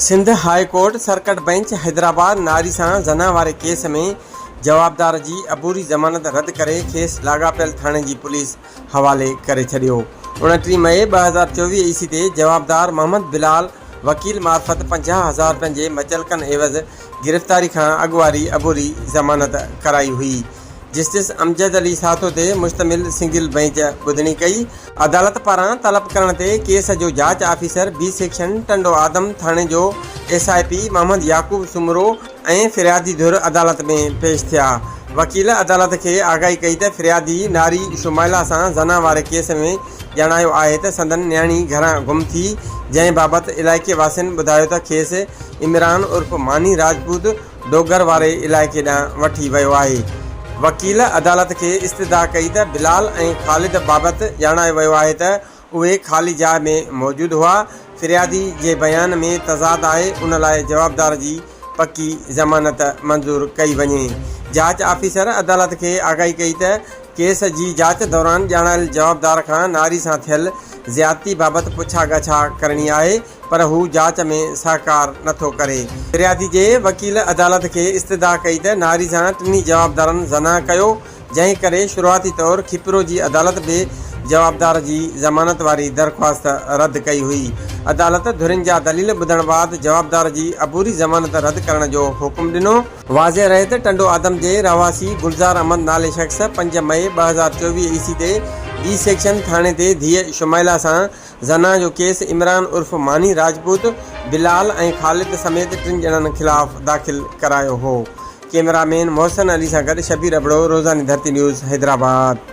Sindh high court circuit bench Hyderabad ناري سان زنا واري ڪيس ۾ جوابدار جي عبوري ضمانت رد ڪري کيس لاڳاپيل ٿاڻي جي پوليس حوالي ڪري ڇڏيو. 29 مئي 2024 عيسوي تي جوابدار محمد بلال وڪيل معرفت 50 هزار رپين جي مچلڪن عيوض گرفتاري کان اڳ واري عبوري ضمانت ڪرائي هئي. جسٽس امجد علي ساهتو تي مشتمل سنگل بئنچ ٻڌڻي ڪئي. عدالت پاران طلب ڪرڻ تي ڪيس جو جاچ officer B section Tando Adam ٿاڻي جو S I P Muhammad Yaqub Soomro ۽ فريادي ڌر عدالت ۾ پيش ٿيا. وڪيل عدالت کي آگاهي ڪئي ته فريادي ناري شمائلا سان زنا واري ڪيس ۾ ڄاڻايو آهي ته سندن نياڻي گهران گم ٿي جنهن بابت علائقي واسين ٻڌايو ته کيس عمران عرف ماني راجپوت ڊوگر واري علائقي ڏانهن وٺي ويو آهي. وڪيل عدالت کي استدعا ڪئي ته بلال ۽ خالد بابت ڄاڻايو ويو آهي ته اهي خالي جاء ۾ موجود هئا، فريادي جي بيان ۾ تضاد آهي ان لاء جوابدار جي پڪي ضمانت منظور ڪئي وڃي. جاچ آفيسر عدالت کي آگاهي ڪئي ته ڪيس جي جاچ دوران ڄاڻايل جوابدار کان ناري سان ٿيل زيادتي بابت پڇا ڳاڇا ڪرڻي آهي پر هو جاچ ۾ سهڪار نٿو ڪري. فريادي جي وڪيل عدالت کي استدعا ڪئي ته ناري سان ٽنهي جوابدارن زنا ڪيو، جنهن ڪري شروعاتي طور کپرو جي عدالت به جوابدار جي ضمانت واري درخواست رد ڪئي هئي. عدالت ڌرين جا دليل ٻڌڻ بعد جوابدار جي عبوري ضمانت رد ڪرڻ جو حڪم ڏنو. واضح رهي ته ٽنڊو آدم جي رهواسي گلزار احمد نالي شخص 5 مئي 2024 عيسوي تي بي سيڪشن ٿاڻي تي ڌيء شمائلا سان زنا جو ڪيس عمران عرف ماني راجپوت، بلال ۽ خالد سميت ٽن ڄڻن خلاف داخل ڪرايو هو. ڪئميرا مين محسن علي سان گڏ شبير ابڙو، روزاني ڌرتي نيوز، حيدرآباد.